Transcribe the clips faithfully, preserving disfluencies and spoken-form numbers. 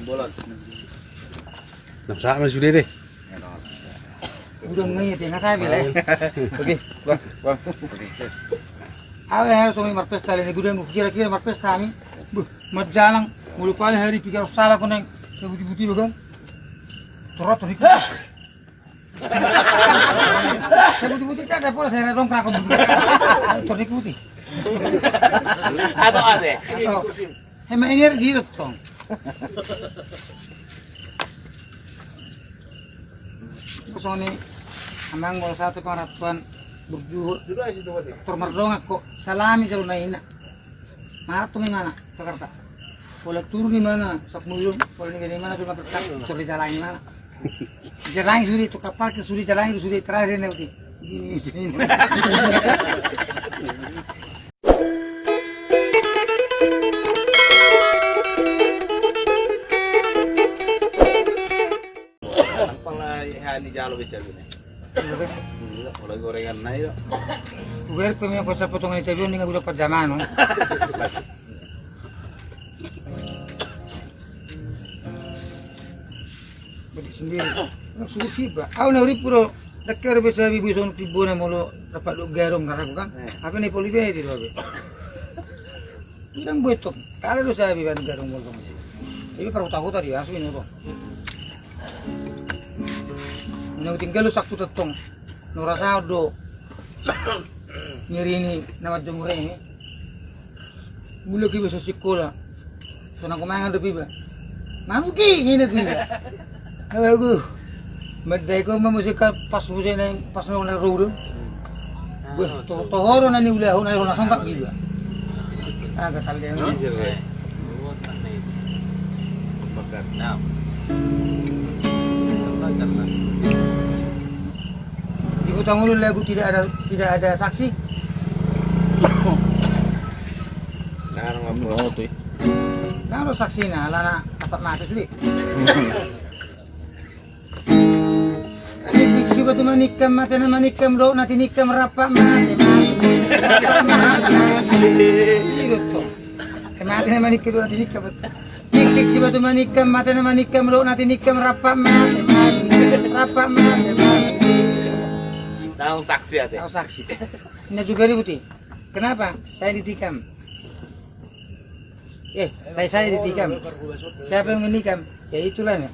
Bolos. Nang sahat ma sude deh. Udah ngai te ngai sabi le. Oke, bang, bang. Au ya songon i marpesta le ni godang, kira-kira marpesta hami. Buh, marjalang, molo pala hari piga salah koneng. Sabuti-buti bagang. Torot, torot. Sabuti-buti kan ada pola saya dongkrak. Torot ikuti. Atau ada. Atau. Hema energi do tong. Songon i amang, molo sahat tu pangarantoan burju, tor mardongan ho, salami jolma i na. Maratu ma imana Jakarta. Pola turun imana Saukmulujung, pola nian imana jolma berkat, tor dijalangi imana. Dijalangi sude, tukang parkir sude, jalangi sude, terakhir na uti. Ini, ini. Pala hea ni jalo be cabe ni. Iya, be. Iya, pala gorengan na i do. Uber pe me potongan cabe on dengan udah pajaman, no? Beli sendiri. Nang suhut hiba. Au na urip puro. Dekke ro biasa bibu songon timbona molo dapat do garung na ragu kan. Eh. Apa ni poli be di lo be. Idang buat tok. Kala do sabi ban garung molo songon i. Iba parhuta-huta di asu ini ro. Na tinggal do saku tettong. Nora sao do. Ngiringi na manjongure ini. Mulak iba sian sikola. Sonang humangan dope iba. Manuk i ninna tu iba. Ago. Mandai ho ma muse, pas muse na, pas na ro do. Toho do na niulahon, na ro na songgap iba. Aga kali dia. Di Huta Mulu lagu tidak ada, tidak ada saksi. Nang ro saksina, alana apat mate sude. Siksik sibatu maningkam, mate na maningkam, dohot na tiningkam, rap mate, mate. Rap mate, mate. Iya do tong. Eh, mate na maningkam, dohot na tiningkam. Siksik sibatu maningkam, mate na maningkam, dohot na tiningkam, rap mate, mate. Rap mate, mate. Nang saksi ate. Nang saksi. Ninna juga ribut i. Kenapa saya ditikam? Eh, saya ditikam. Siapa yang menikam? Ya itulah nih.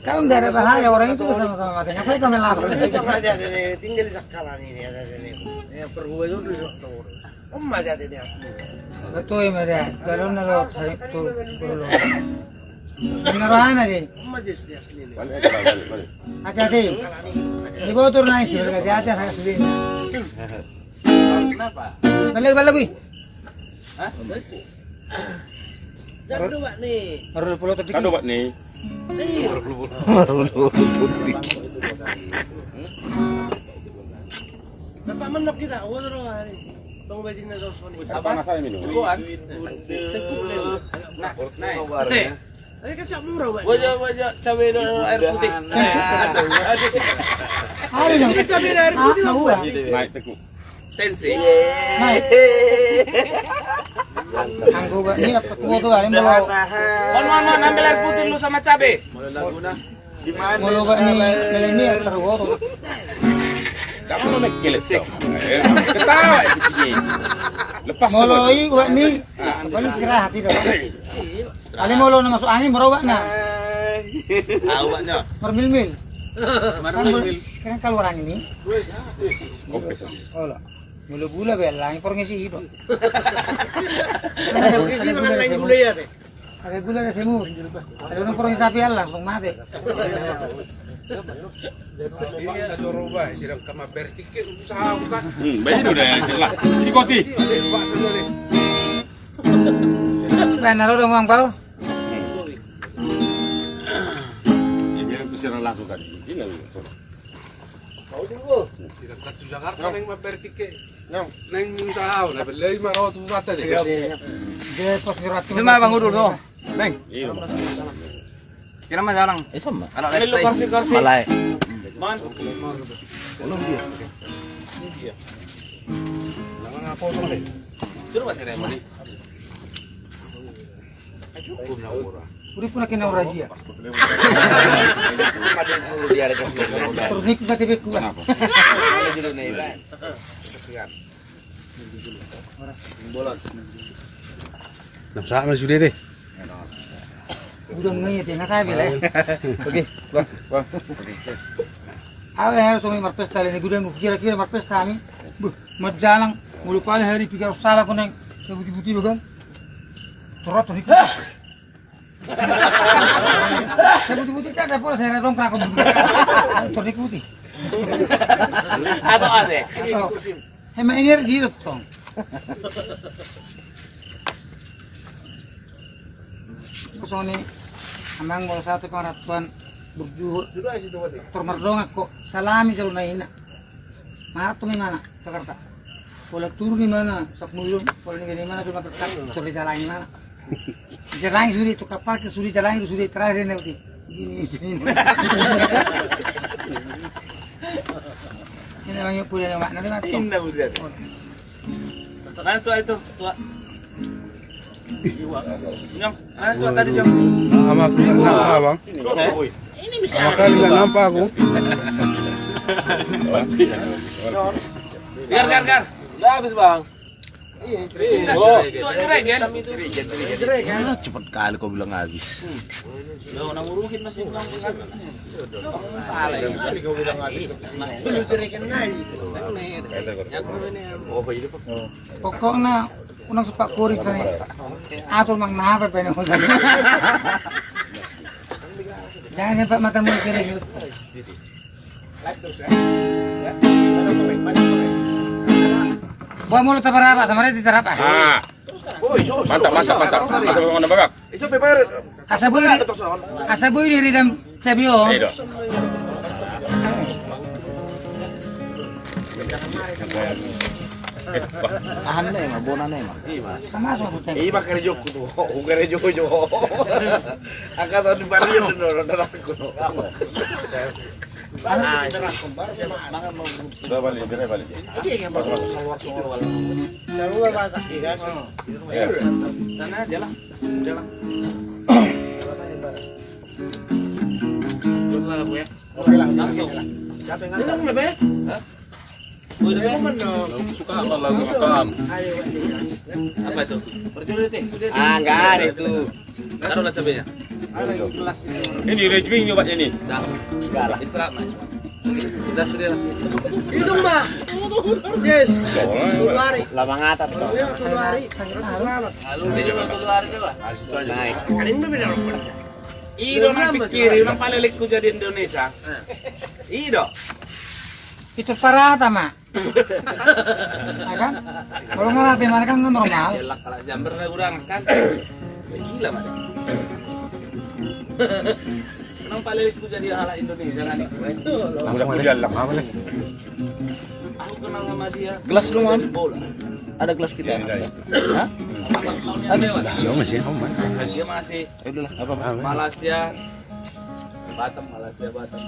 Kau nggak ada bahaya, orang itu sama-sama mati. Ngapain kau melapor? Tinggal di sakkalan ini ada sini. Ya pergua itu dulu. Om aja deh asli. Betul ya, Mada. Kalau nalo saya tuh belum. Bener mana deh? Om aja asli ini. Hati-hati. Ini bocor naik, hati-hati, hati-hati. Kenapa? Balik, balik, wih. Hah? Jam dua nih. Baru pulau tadi. Kado, Pak, nih. Iya. Baru pulau tadi. Dapat menok kita, gua terus hari. Tunggu bajingan terus nih. Apa masalah minum? Bukan. Nah, nah. Ayo, kasih murah, Wak. Wajah, wajah, cabai dan air putih. Aduh. Aduh. Ini cabai dan air putih, Bang. Naik, Teguh. Tensi. Naik. Anggo, Bang, ini dapat foto, Bang, ini belum. Mon, mon, mon, ambil air putih dulu sama cabai. Mana lagu, nah? Molo ubat ni milenial terus. Kamu mau naik gelek, sih? Ketawa ya kucingnya. Lepas. Molo i ubat ni, paling istirahat itu. Paling molo na masuk angin, molo ubat na. Ah, ubatnya. Marmilmil. Marmilmil. Kan keluaran ini. Oke, sama. Olah. Molo gula belang, porong isi hidup. Porong isi belang gula ya, deh. Ada gula, ada semur. Ada orang porong sapi, ya, langsung mati. Ini ada rubah, sidang kama bertiket, usaha bukan. Hmm, baik, udah, ya, jelas. Ikoti. Pak, sudah deh. Benar, udah, Bang, Bau. Ya, biar aku siaran langsung tadi. Ini lalu. Kau dulu. Sidang kartu Jakarta, neng mambayar tiket. Neng usaha, na beli lima ratus kata deh. Iya. Dia pas ngerat. Sama Bang Udul, no. Neng. Iya. Kira mah jarang. Eh, sama. Anak lagi. Kursi, kursi. Malai. Man. Belum dia. Ini dia. Nama apa tuh, deh? Suruh Mas Remo nih. Udah puna kena razia. Terus ini kita tebek gua. Bolos. Nah, sama sudah deh. Udah nggak ya, tengah saya bela. Oke, bang, bang. Awe, harus songon i marpesta le, gudang kira-kira marpesta hami. Buh, marjalang, molo pala hari piga salah koneng. Sebuti-buti bagal. Torot, torot. Sebuti-buti kan ada pola saya dongkrak. Torot ikuti. Atau ada. Atau. Hema ini harus girot tong. Kosong ni amang bola satu pangarat Tuhan berjuhur. Tor mardongan ko salami jolo maina. Marat tu mana Jakarta. Pola turun di mana Sapmulung, pola ni mana Jakarta, tor di jalan di mana. Jalan sudah tu kapal ke sudah jalan sudah terakhir nanti. Ini ini. Ini namanya kuda nama nanti mati. Indah udah. Mana tua itu? Tua. Nyong, mana tua tadi, Nyong? Sama aku nggak nampak, Bang. Ini bisa. Sama kali nggak nampak aku. Gar, gar, gar. Udah habis, Bang. Iya, itu. Itu jeregen. Ah, cepat kali kau bilang habis. Lo na muruhin masih bilang salah. Kali kau bilang habis. Dulu jeregen naik. Oh, iya, Pak. Pokokna unang supak kurik sani. Atur mang napa pe ni usan. Jangan nyampak matamu kiri. Buat mulut apa rapa sama dia tidak rapa. Ah. Mantap, mantap, mantap. Masa memang nembak. Asa boi, asa boi di ridam cabi on. Iya, dong. Ahan ne ma, bona ne ma. Sama sama tu. Iya, ma kerja ku tu. Ku kerja ku jo. Angka tahun di Bali ya, dong, dong, dong, aku. Sudah balik, sudah balik. Keluar bahasa, iya kan? Iya. Sana aja lah. Jalan. Jalan. Oke lah, oke lah. Siapa yang ngajak? Minum lebih? Hah? Oh, udah minum dong. Suka apa lagu makan? Apa itu? Ah, enggak ada itu. Taruhlah cabenya. Ini rejiming nyoba ini. Nah, enggak lah. Istirahat, Mas. Kita sudah lah. Minum, Mbak. Yes. Dua hari. Lama ngatat, Bang. Iya, dua hari. Selamat. Lalu dia juga dua hari coba. Naik. Kan ini beda rokok. Ido nang pikiri, nang palelek ku jadi Indonesia. Ido. Itu parata, Mak. Ya kan? Kalau nggak latih mana kan nggak normal. Elak kalau jam pernah kurang kan. Gila, Mak. Nang palelek ku jadi halak Indonesia kan itu. Langsung aja. Aku kenal sama dia. Gelas lu, Man? Bola. Ada gelas kita. Iya, iya. Hah? Ada, Mas? Iya, Mas, ya, Om, Mas. Dia masih. Ya udahlah, nggak apa-apa. Malaysia, Batam, Malaysia, Batam.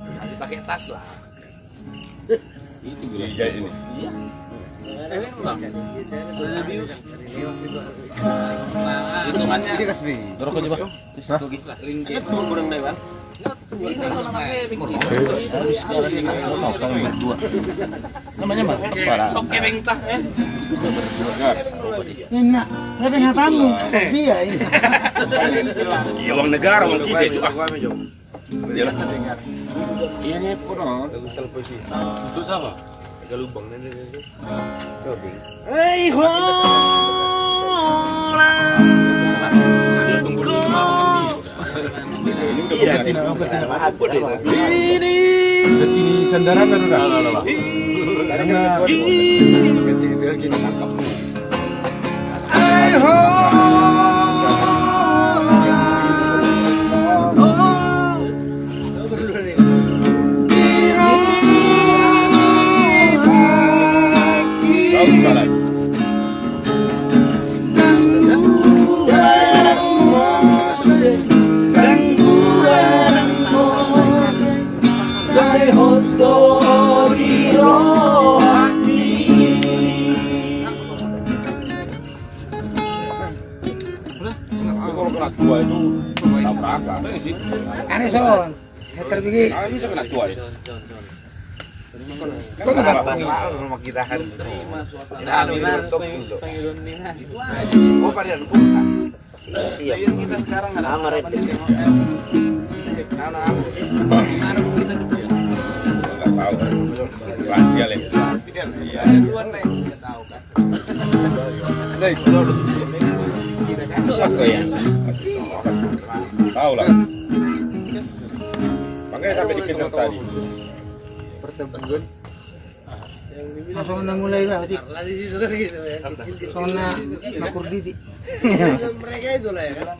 Masih pakai tas lah. Itu gelas. Iya, ini. Iya. Ini, Bang. Lebih. Hitungannya. Ini kasih. Dorong aja, Bang. Hah? Ringgit. Itu kurang deh, Bang. Namanya mah? Sok kebeng tah, eh. Enak. Tapi nggak tamu. Dia ini. Iya, uang negara, uang kita itu. Ah. Iya. Ini pun, oh. Untuk siapa? Tiga lubang ini. Hei ho. Ini. Ini sandaran kan udah. Karena Kena tua itu tabrakan. Aneh son. Meter bigi. Ah, bisa kena tua itu. Kau nggak apa-apa. Rumah kita hari. Kita anu, ini untuk dulu. Oh, varian buka. Iya. Kita sekarang ada. Amaret. Anak-anak. Nggak tahu. Rahasia, Le. Iya. Ada dua, Le. Bisa kau ya? Tahu lah. Makanya sampai dikejar tadi. Pertemuan. Langsung na mulai lah, Dik. Langsung na makur didi. Mereka itu lah ya kan.